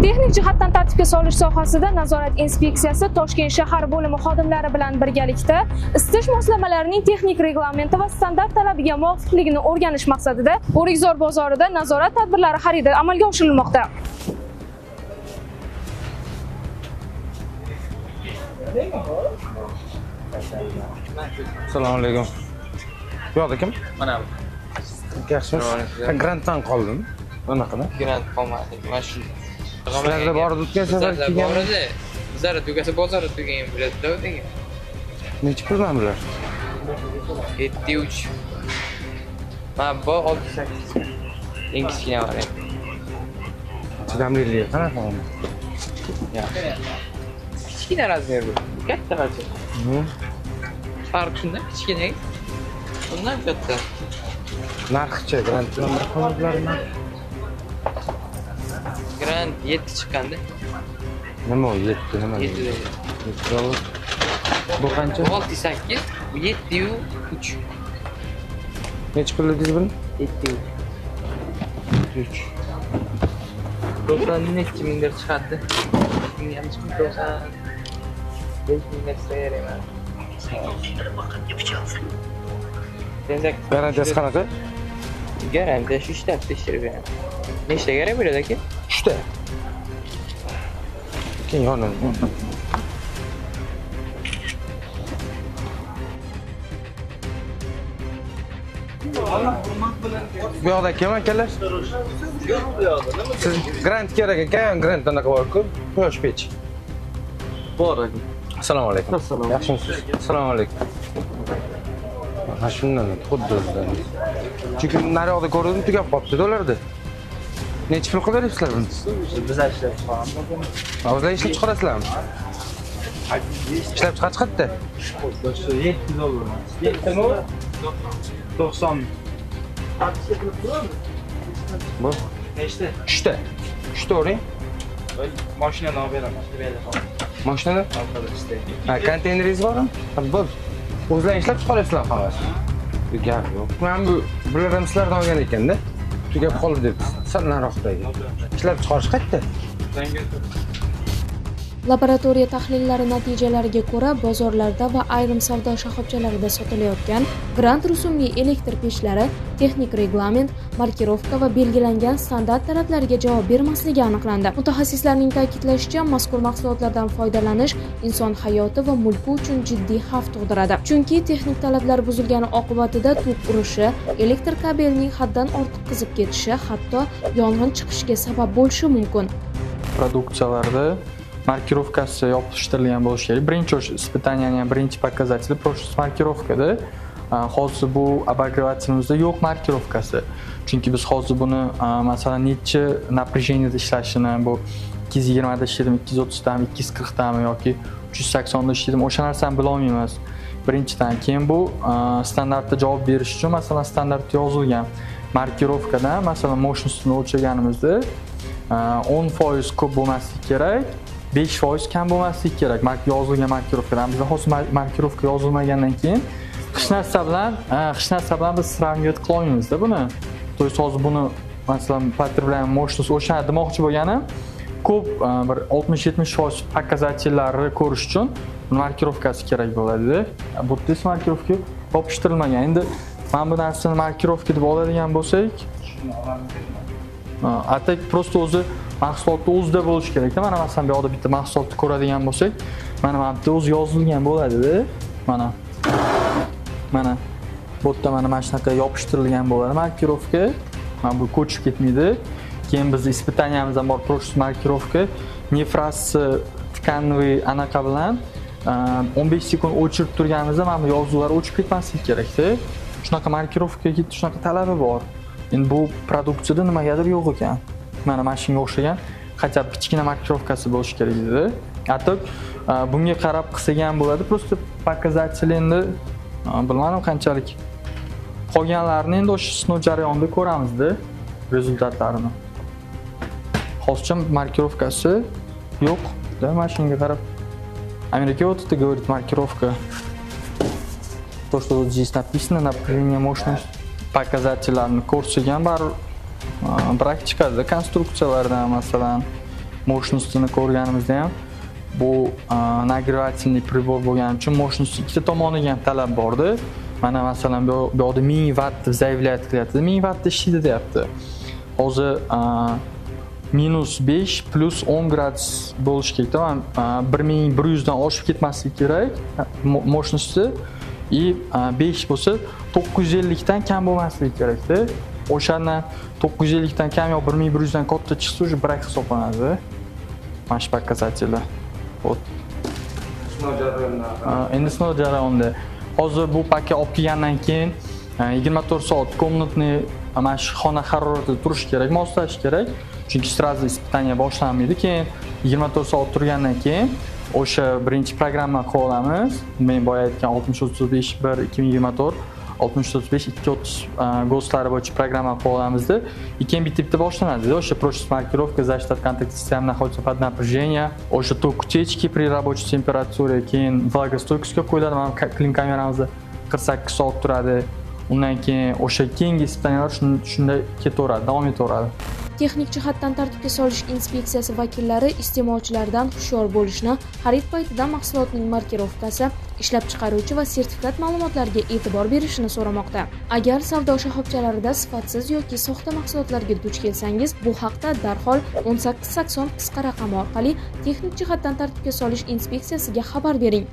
Texnik jihatdan tartibga solish sohasida nazorat inspeksiyasi Toshkent shahar bo'limi xodimlari bilan birgalikda isitish moslamalarining texnik reglamenti va standart talabiga muvofiqligini o'rganish maqsadida O'rikzor bozorida nazorat tadbirlari xaridi amalga oshirilmoqda. Assalomu alaykum. Bu yoqda kim? Mana bu. Yaxshimisiz? Grantdan qoldim. Anaqada. Grant qolmadi. Mana shu. Sizlarda bor edi o'tgan safar kelgan. Bor edi. Bizlar tugasa bozorda tugagan bo'ladi-da degan. Necha puldan bular? 7.3. Mana bu 68. Eng kichkina variant. Chidamliligi qanaqa uni? Yaxshi. Kichkina razmer bu. Katta razmer. Farq shunda, kichkina. Bundan katta. Narxichi grant bilan bir xil bular narx. Grant 7 chiqqanda. Nima u 7 nima? 7. 7 dollar. Bu qancha? Bu 6.8, bu 7.3. Necha pul dedingiz buni? 7.3. 3. 90 nechi mingdir chiqadi. Ming ham chiqib 95 mingdir chiqsa kerak mana. Garantiyasi qanaqa? Garantiya shu ishlab tekshirib beradi. Nechta kerak bo'ladi aka? 3 ta. Keyin yonini. Bu yoqda kim akalar? Yo'q bu yoqda. Nima? Siz grant kerak ekan, grant anaqa bor-ku, quyosh pech. Bor aka. Assalomu alaykum. Assalomu. Yaxshimisiz? Assalomu alaykum. Ha, shundan xuddi o'zidan. Chunki naryoqda ko'rdim, tugab qolibdi ularda. Necha pul qilyapsizlar buni? Biz ishlab chiqaramiz. O'zlar ishlab chiqarasizlarmi? Ishlab chiqarish qayerda? 7 dollar. 7 mi? 90. Bu Nechta? 3 ta. 3 ta o'ring. Mashinani olib beraman. Mashinani? Ha, konteyneringiz bormi? Ha, bo'ldi. O'zlar ishlab chiqaryapsizlar hammasi. Gap yo'q. Mana bu bular ham sizlardan olgan ekanda. Tugab qoldi deb. Sal nariroqdagi. Ishlab chiqarish qayerda? Laboratoriya tahlillari natijalariga ko'ra, bozorlarda va ayrim savdo shoxobchalarida sotilayotgan grant rusumli elektr pechlari texnik reglament, markirovka va belgilangan standart talablariga javob bermasligi aniqlandi. Mutaxassislarning ta'kidlashicha, mazkur mahsulotlardan foydalanish inson hayoti va mulki uchun jiddiy xavf tug'diradi. Chunki texnik talablar buzilgani oqibatida tok urishi, elektr kabelining haddan ortiq qizib ketishi, hatto yong'in chiqishiga sabab bo'lishi mumkin. Produksiyalarda markirovkasi yopishtirilgan bo'lishi kerak. Birinchi o'sha испытаниеning ham birinchi показатели прочность markirovkada. Hozir bu обогревателimizda yo'q markirovkasi. Chunki biz hozir buni masalan necha напряжениеda ishlashini, bu 220 da ishlaydimi, 230 dami, 240 dami yoki 380 da ishlaydimi, o'sha narsani bila olmaymiz. Birinchidan, keyin bu standartga javob berish uchun masalan standartda yozilgan markirovkadan masalan мощностьni o'lchaganimizda 10% ko'p bo'lmasligi kerak, 5% kam bo'lmasligi kerak. Yozilgan markirovkadan. Bizda hozir markirovka yozilmagandan keyin hech narsa bilan biz сравнивать qila olmaymizda buni. То есть hozir buni masalan потребляемая мощность o'sha demoqchi bo'lganim, ko'p bir 60-70% показательlarni ko'rish uchun markirovkasi kerak bo'ladi. Bu yerda esa markirovka yopishtirilmagan. Endi mana bu narsani markirovka deb oladigan bo'lsak, a так просто o'zi mahsulotni o'zida bo'lishi kerakda. Mana masalan bu yoqda bitta mahsulotni ko'radigan bo'lsak, mana bu yerda o'zi yozilgan bo'ladi-da. Mana. Mana bu yerda mana shunaqa yopishtirilgan bo'ladi markirovka. Mana bu ko'chib ketmaydi. Keyin biz испытаниямиz ham bor, прочность markirovka, nefrasi тканевый anaqa bilan 15 sekund o'chirib turganimizda mana bu yozuvlar o'chib ketmasligi kerakda. Shunaqa markirovkaga shunaqa talabi bor. Endi bu produksiyada nimagadir yo'q ekan. Mana shunga o'xshagan хотя бы kichkina markirovkasi bo'lishi kerak edi. Hatto bunga qarab qilsak ham bo'ladi. Просто показатель endi bilmadim qanchalik. Qolganlarini endi o'sha sinov jarayonida ko'ramizda rezultatlarini. Hozircha markirovkasi yo'q, da, mana shunga qarab. Америка вот это говорит маркировка. То, что вот здесь написано, напряжение, мощность, показательlarni ko'rsak ham baribir brak chiqadi konstruksiyalardan masalan. Мощностini ko'rganimizda ham bu нагревательный прибор bo'lgani uchun мощность ikkita tomoniga ham talab bordi. Mana masalan, bu yoqda 1000 vatt deb заявлять qilyapti, 1000 vattda ishlaydi deyapti. Hozir -5 +10 gradus bo'lishi kerakda, 1100 dan oshib ketmasligi kerak мощности, и 5 bo'lsa 950 dan kam bo'lmasligi kerakda. O'shandan 950 dan kam yo 1100 dan katta chiqsa, уже брак hisoblanadi. Mana shu показатель lar. Вот. Sinov jarayonida. Endi sinov jarayonida. Hozir bu paka olib kelgandan keyin 24 soat комнатный, mana shu xona haroratida turishi kerak, moslashish kerak. Chunki сразу испытание boshlanmaydi. Keyin 24 soat turgandan keyin o'sha birinchi programma qilib olamiz. Men boya aytgan 6035 1 2024 6035 230 ГОСТ lari bo'yicha programma qilib olamizda. Keyin bitta bitta boshlanadi. O'sha прочность, маркировка, защита от контакта системы находится под напряжение, o'sha ток утечки при рабочей температуре, keyin влагостойкость ga qo'yiladi. Mana клим kameramizda 48 soat turadi. Undan keyin o'sha keyingi испытания lar shunday ketaveradi, davom etaveradi. Texnik jihatdan tartibga solish inspeksiyasi vakillari iste'molchilardan hushyor bo'lishni, xarid paytida mahsulotning markirovkasi, ishlab chiqaruvchi va sertifikat ma'lumotlariga e'tibor berishini so'ramoqda. Agar savdo shoxobchalarida sifatsiz yoki soxta mahsulotlarga duch kelsangiz, bu haqda darhol 1880 qisqa raqami orqali texnik jihatdan tartibga solish inspeksiyasiga xabar bering.